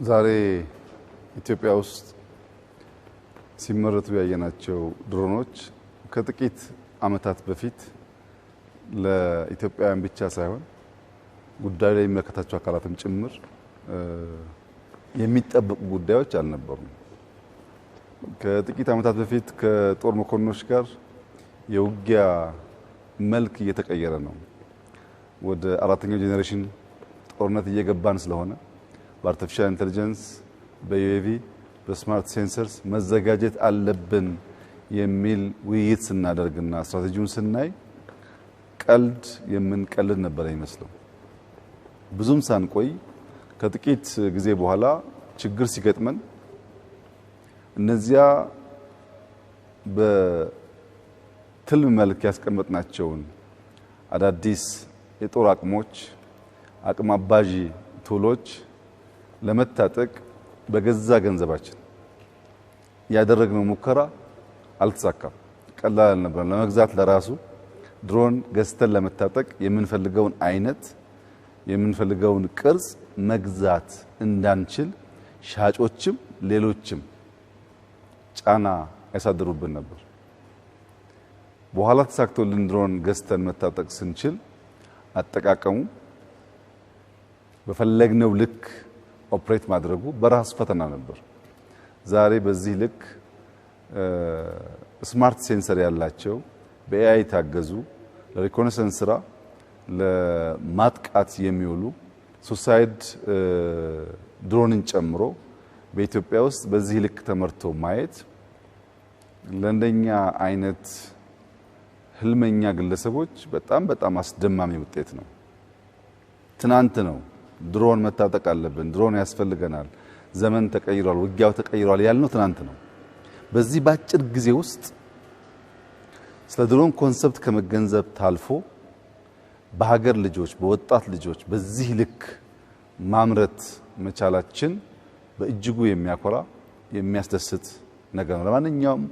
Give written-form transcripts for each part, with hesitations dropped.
ዛሬ ኢትዮጵያ ውስጥ ሲመረቱ ያየናቸው ድሮኖች ከጥቂት ዓመታት በፊት ለኢትዮጵያውያን ብቻ ሳይሆን ጉዳዩ ላይ የሚመለከታቸው አካላትም ጭምር የሚጠበቁ ጉዳዮች አልነበሩም። ከጥቂት ዓመታት በፊት ከጦር መኮንኖች ጋር የውጊያ መልክ እየተቀየረ ነው። ወደ አራተኛው generation ጦርነት እየገባን ስለሆነ በ artificial intelligence፣ በ UAV፣ በ smart sensors መዘጋጀት አለብን የሚል ውይይት ስናደርግና ስትራቴጂውን ስናይ ቀልድ የምንቀልድ ነበር የሚመስለው። ብዙም ሳንቆይ ከጥቂት ጊዜ በኋላ ችግር ሲገጥመን እነዚያ በትልም መልክ ያስቀመጥናቸውን አዳዲስ የጦር አቅሞች፣ አቅም አባዢ tool ኦች ለመታጠቅ በገዛ ገንዘባችን ያደረግነው ሙከራ አልተሳካም። ቀላል አልነበረም። ለመግዛት ለራሱ ድሮን ገዝተን ለመታጠቅ የምንፈልገውን አይነት፣ የምንፈልገውን ቅርጽ መግዛት እንዳንችል ሻጮችም ሌሎችም ጫና ያሳድሩብን ነበር። በኋላ ተሳክቶልን ድሮን ገዝተን መታጠቅ ስንችል አጠቃቀሙ በፈለግነው ልክ operate ማድረጉ በራሱ ፈተና ነበር። ዛሬ በዚህ ልክ smart sensor ያላቸው፣ በ AI የታገዙ፣ ለ reconnaissance ስራ፣ ለማጥቃት የሚውሉ suicide ድሮንን ጨምሮ በኢትዮጵያ ውስጥ በዚህ ልክ ተመርቶ ማየት ለእንደኛ አይነት ህልመኛ ግለሰቦች በጣም በጣም አስደማሚ ውጤት ነው። ትናንት ነው ድሮን መታጠቅ አለብን፣ ድሮን ያስፈልገናል፣ ዘመን ተቀይሯል፣ ውጊያው ተቀይሯል ያልነው ትናንት ነው። በዚህ በአጭር ጊዜ ውስጥ ስለ ድሮን concept ከመገንዘብ ታልፎ በሀገር ልጆች፣ በወጣት ልጆች በዚህ ልክ ማምረት መቻላችን በእጅጉ የሚያኮራ፣ የሚያስደስት ነገር ነው። ለማንኛውም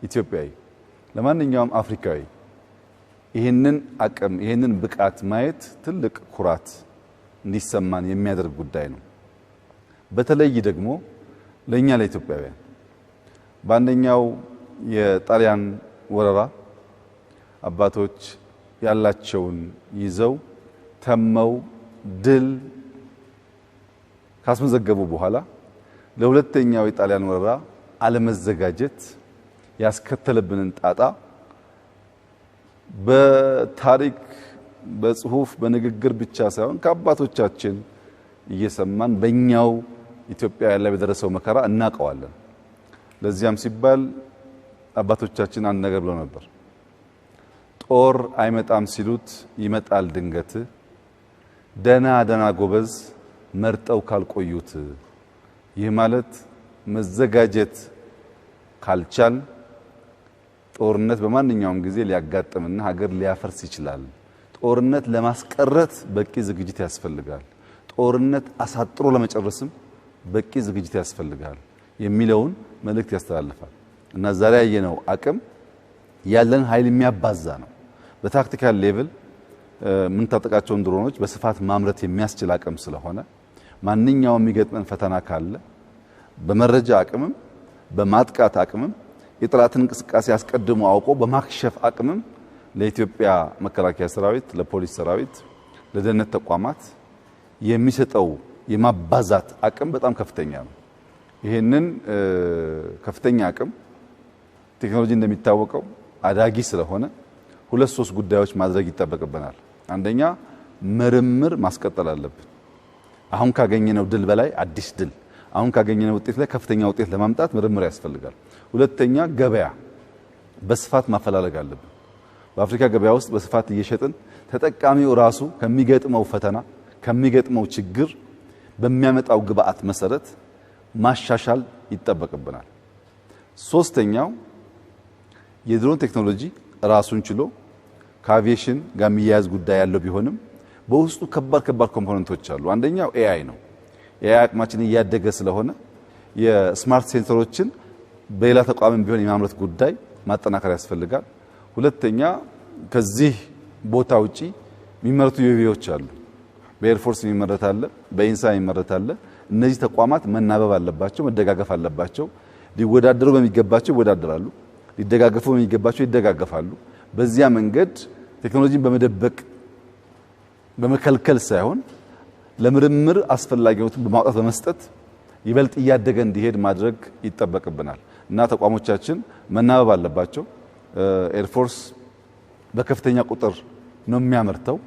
ኢትዮጵያዊ፣ ለማንኛውም አፍሪካዊ ይህንን አቅም፣ ይህንን ብቃት ማየት ትልቅ ኩራት እንዲሰማን የሚያደርግ ጉዳይ ነው። በተለይ ደግሞ ለእኛ ለኢትዮጵያውያን በአንደኛው የጣሊያን ወረራ አባቶች ያላቸውን ይዘው ተመው ድል ካስመዘገቡ በኋላ ለሁለተኛው የጣሊያን ወረራ አለመዘጋጀት ያስከተለብንን ጣጣ በታሪክ፣ በጽሁፍ፣ በንግግር ብቻ ሳይሆን ከአባቶቻችን እየሰማን በእኛው ኢትዮጵያ ላይ በደረሰው መከራ እናውቀዋለን። ለዚያም ሲባል አባቶቻችን አንድ ነገር ብለው ነበር። ጦር አይመጣም ሲሉት ይመጣል ድንገት፣ ደና ደና ጎበዝ መርጠው ካልቆዩት። ይህ ማለት መዘጋጀት ካልቻል ጦርነት በማንኛውም ጊዜ ሊያጋጥምና ሀገር ሊያፈርስ ይችላል። ጦርነት ለማስቀረት በቂ ዝግጅት ያስፈልጋል። ጦርነት አሳጥሮ ለመጨረስም በቂ ዝግጅት ያስፈልጋል የሚለውን መልእክት ያስተላልፋል። እና ዛሬ ያየነው አቅም ያለን ኃይል የሚያባዛ ነው። በ tactical level የምንታጠቃቸውን ድሮኖች በስፋት ማምረት የሚያስችል አቅም ስለሆነ ማንኛውም የሚገጥመን ፈተና ካለ በመረጃ አቅምም፣ በማጥቃት አቅምም፣ የጠላትን እንቅስቃሴ አስቀድሞ አውቆ በማክሸፍ አቅምም ለኢትዮጵያ መከላከያ ሰራዊት፣ ለፖሊስ ሰራዊት፣ ለደህንነት ተቋማት የሚሰጠው የማባዛት አቅም በጣም ከፍተኛ ነው። ይህንን ከፍተኛ አቅም ቴክኖሎጂ እንደሚታወቀው አዳጊ ስለሆነ ሁለት ሶስት ጉዳዮች ማድረግ ይጠበቅብናል። አንደኛ ምርምር ማስቀጠል አለብን። አሁን ካገኘነው ድል በላይ አዲስ ድል፣ አሁን ካገኘነው ውጤት ላይ ከፍተኛ ውጤት ለማምጣት ምርምር ያስፈልጋል። ሁለተኛ ገበያ በስፋት ማፈላለግ አለብን። በአፍሪካ ገበያ ውስጥ በስፋት እየሸጥን ተጠቃሚው ራሱ ከሚገጥመው ፈተና፣ ከሚገጥመው ችግር በሚያመጣው ግብአት መሰረት ማሻሻል ይጠበቅብናል። ሶስተኛው የድሮን ቴክኖሎጂ ራሱን ችሎ ከአቪዬሽን ጋር የሚያያዝ ጉዳይ ያለው ቢሆንም በውስጡ ከባድ ከባድ component ኦች አሉ። አንደኛው AI ነው። AI አቅማችን እያደገ ስለሆነ የ smart sensor ኦችን በሌላ ተቋምም ቢሆን የማምረት ጉዳይ ማጠናከር ያስፈልጋል። ሁለተኛ ከዚህ ቦታ ውጪ የሚመረቱ UAV ዎች አሉ። በ air force የሚመረት አለ፣ በኢንሳ የሚመረት አለ። እነዚህ ተቋማት መናበብ አለባቸው፣ መደጋገፍ አለባቸው። ሊወዳደሩ በሚገባቸው ይወዳደራሉ፣ ሊደጋገፉ በሚገባቸው ይደጋገፋሉ። በዚያ መንገድ ቴክኖሎጂን በመደበቅ በመከልከል ሳይሆን ለምርምር አስፈላጊውን በማውጣት በመስጠት ይበልጥ እያደገ እንዲሄድ ማድረግ ይጠበቅብናል እና ተቋሞቻችን መናበብ አለባቸው። Air Force በከፍተኛ ቁጥር ነው የሚያመርተው፣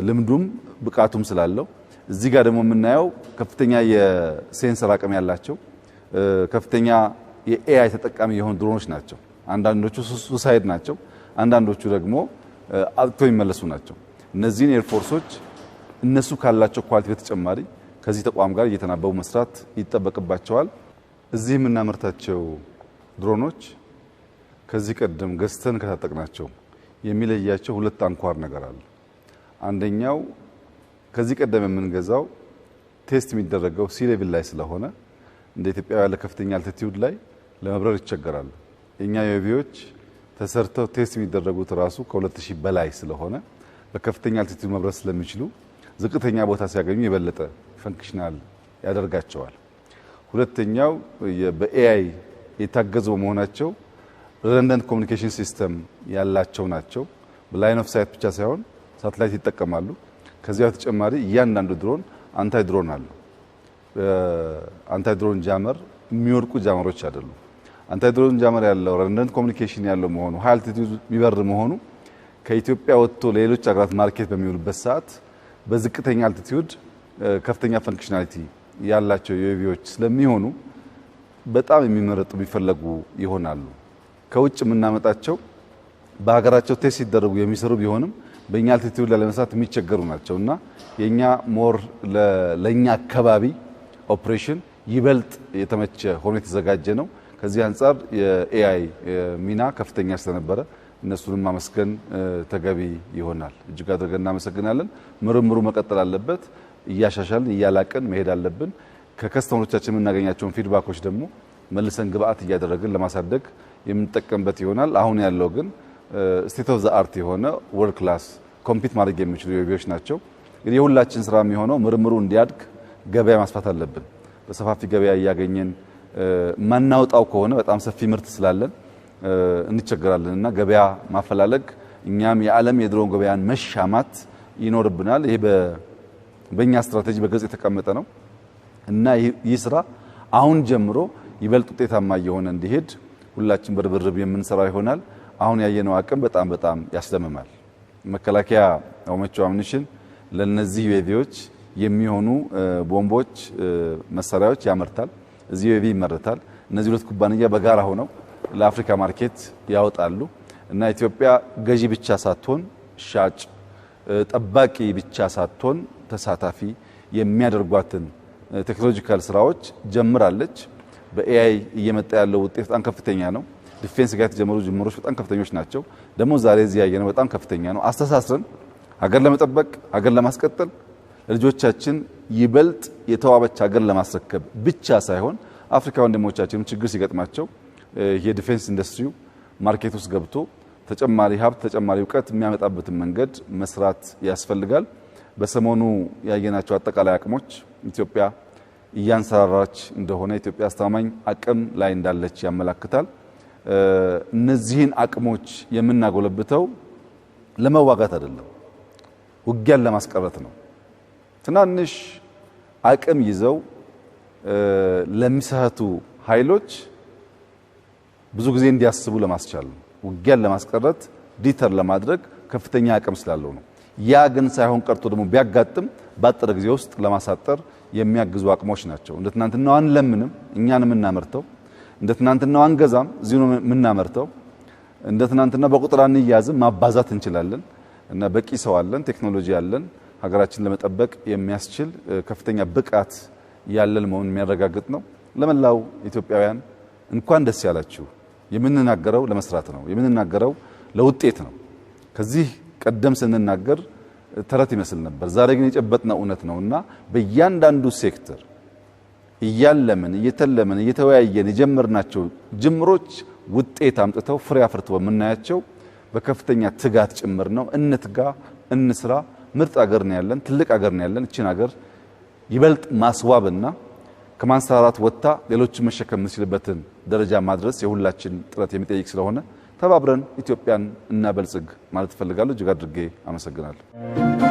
ልምዱም ብቃቱም ስላለው። እዚህ ጋር ደግሞ የምናየው ከፍተኛ የ sensor አቅም ያላቸው፣ ከፍተኛ የ AI ተጠቃሚ የሆኑ ድሮኖች ናቸው። አንዳንዶቹ suicide ናቸው፣ አንዳንዶቹ ደግሞ አጥቅተው የሚመለሱ ናቸው። እነዚህን air force ኦች እነሱ ካላቸው quality በተጨማሪ ከዚህ ተቋም ጋር እየተናበቡ መስራት ይጠበቅባቸዋል። እዚህ የምናመርታቸው ድሮኖች ከዚህ ቀደም ገዝተን ከታጠቅናቸው የሚለያቸው ሁለት አንኳር ነገር አለ። አንደኛው ከዚህ ቀደም የምንገዛው test የሚደረገው sea level ላይ ስለሆነ እንደ ኢትዮጵያ ያለ ከፍተኛ altitude ላይ ለመብረር ይቸገራሉ። የኛ UAV ዎች ተሰርተው test የሚደረጉት ራሱ ከ2000 በላይ ስለሆነ በከፍተኛ altitude መብረር ስለሚችሉ ዝቅተኛ ቦታ ሲያገኙ የበለጠ functional ያደርጋቸዋል። ሁለተኛው በ AI የታገዙ በመሆናቸው redundant communication system ያላቸው ናቸው። በ line of sight ብቻ ሳይሆን ሳተላይት ይጠቀማሉ። ከዚያ በተጨማሪ እያንዳንዱ ድሮን anti drone አለው። Anti drone jammer የሚወድቁ jammer ኦች አይደሉም። Anti drone jammer ያለው፣ redundant communication ያለው መሆኑ፣ high altitude የሚበር መሆኑ ከኢትዮጵያ ወጥቶ ለሌሎች ሀገራት market በሚውልበት ሰዓት በዝቅተኛ altitude ከፍተኛ functionality ያላቸው UAV ዎች ስለሚሆኑ በጣም የሚመረጡ፣ የሚፈለጉ ይሆናሉ። ከውጭ የምናመጣቸው በሀገራቸው test ሲደረጉ የሚሰሩ ቢሆንም በእኛ altitude ላይ ለመስራት የሚቸገሩ ናቸው እና የኛ more ለኛ አካባቢ ኦፕሬሽን ይበልጥ የተመቸ ሆኖ የተዘጋጀ ነው። ከዚህ አንጻር የ AI ሚና ከፍተኛ ስለነበረ እነሱንም ማመስገን ተገቢ ይሆናል። እጅግ አድርገን እናመሰግናለን። ምርምሩ መቀጠል አለበት። እያሻሻልን እያላቅን መሄድ አለብን። ከ customer ኦቻችን የምናገኛቸውን feedback ኦች ደግሞ መልሰን ግብአት እያደረግን ለማሳደግ የምንጠቀምበት ይሆናል። አሁን ያለው ግን state of the art የሆነ world class compete ማድረግ የሚችሉ UAV ዎች ናቸው። እንግዲህ የሁላችን ስራ የሚሆነው ምርምሩ እንዲያድግ ገበያ ማስፋት አለብን። በሰፋፊ ገበያ እያገኘን ማናውጣው ከሆነ በጣም ሰፊ ምርት ስላለን እንቸገራለን እና ገበያ ማፈላለግ፣ እኛም የዓለም የድሮን ገበያን መሻማት ይኖርብናል። ይሄ በእኛ ስትራቴጂ በግልጽ የተቀመጠ ነው እና ይህ ስራ አሁን ጀምሮ ይበልጥ ውጤታማ እየሆነ እንዲሄድ ሁላችን በርብርብ የምንሰራው ይሆናል። አሁን ያየነው አቅም በጣም በጣም ያስደምማል። መከላከያ ሆመቾ ammunition ለነዚህ UAV ዎች የሚሆኑ ቦምቦች፣ መሳሪያዎች ያመርታል። እዚህ UAV ይመረታል። እነዚህ ሁለት ኩባንያ በጋራ ሆነው ለአፍሪካ market ያወጣሉ እና ኢትዮጵያ ገዢ ብቻ ሳትሆን ሻጭ፣ ጠባቂ ብቻ ሳትሆን ተሳታፊ የሚያደርጓትን technological ስራዎች ጀምራለች። በ AI እየመጣ ያለው ውጤት በጣም ከፍተኛ ነው። Defense ጋር የተጀመሩ ጅምሮች በጣም ከፍተኞች ናቸው። ደግሞ ዛሬ እዚህ ያየነው በጣም ከፍተኛ ነው። አስተሳስረን ሀገር ለመጠበቅ፣ ሀገር ለማስቀጠል፣ ለልጆቻችን ይበልጥ የተዋበች ሀገር ለማስረከብ ብቻ ሳይሆን አፍሪካ ወንድሞቻችንም ችግር ሲገጥማቸው የ defense ኢንዱስትሪው market ውስጥ ገብቶ ተጨማሪ ሀብት፣ ተጨማሪ እውቀት የሚያመጣበትን መንገድ መስራት ያስፈልጋል። በሰሞኑ ያየናቸው አጠቃላይ አቅሞች ኢትዮጵያ እያንሰራራች እንደሆነ፣ ኢትዮጵያ አስተማማኝ አቅም ላይ እንዳለች ያመላክታል። እነዚህን አቅሞች የምናጎለብተው ለመዋጋት አይደለም፣ ውጊያን ለማስቀረት ነው። ትናንሽ አቅም ይዘው ለሚሳቱ ኃይሎች ብዙ ጊዜ እንዲያስቡ ለማስቻል ነው። ውጊያን ለማስቀረት deter ለማድረግ ከፍተኛ አቅም ስላለው ነው። ያ ግን ሳይሆን ቀርቶ ደግሞ ቢያጋጥም ባጠረ ጊዜ ውስጥ ለማሳጠር የሚያግዙ አቅሞች ናቸው። እንደ ትናንትናው አንለምንም፣ እኛን የምናመርተው፣ እንደ ትናንትናው አንገዛም፣ እዚሁ ነው የምናመርተው። እንደ ትናንትና በቁጥር አንያዝም፣ ማባዛት እንችላለን እና በቂ ሰው አለን፣ ቴክኖሎጂ አለን። ሀገራችን ለመጠበቅ የሚያስችል ከፍተኛ ብቃት ያለን መሆኑን የሚያረጋግጥ ነው። ለመላው ኢትዮጵያውያን እንኳን ደስ ያላችሁ። የምንናገረው ለመስራት ነው። የምንናገረው ለውጤት ነው። ከዚህ ቀደም ስንናገር ተረት ይመስል ነበር። ዛሬ ግን የጨበጥነው እውነት ነውና በእያንዳንዱ ሴክተር እያለምን፣ እየተለምን፣ እየተወያየን የጀመርናቸው ጅምሮች ውጤት አምጥተው ፍሬ አፍርተው በምናያቸው በከፍተኛ ትጋት ጭምር ነው። እንትጋ፣ እንስራ። ምርጥ አገር ነው ያለን፣ ትልቅ አገር ነው ያለን። እቺን አገር ይበልጥ ማስዋብና ከማንሰራራት ወጥታ ሌሎችን መሸከም የምትችልበትን ደረጃ ማድረስ የሁላችን ጥረት የሚጠይቅ ስለሆነ ተባብረን ኢትዮጵያን እናበልጽግ ማለት እፈልጋለሁ። እጅግ አድርጌ አመሰግናለሁ።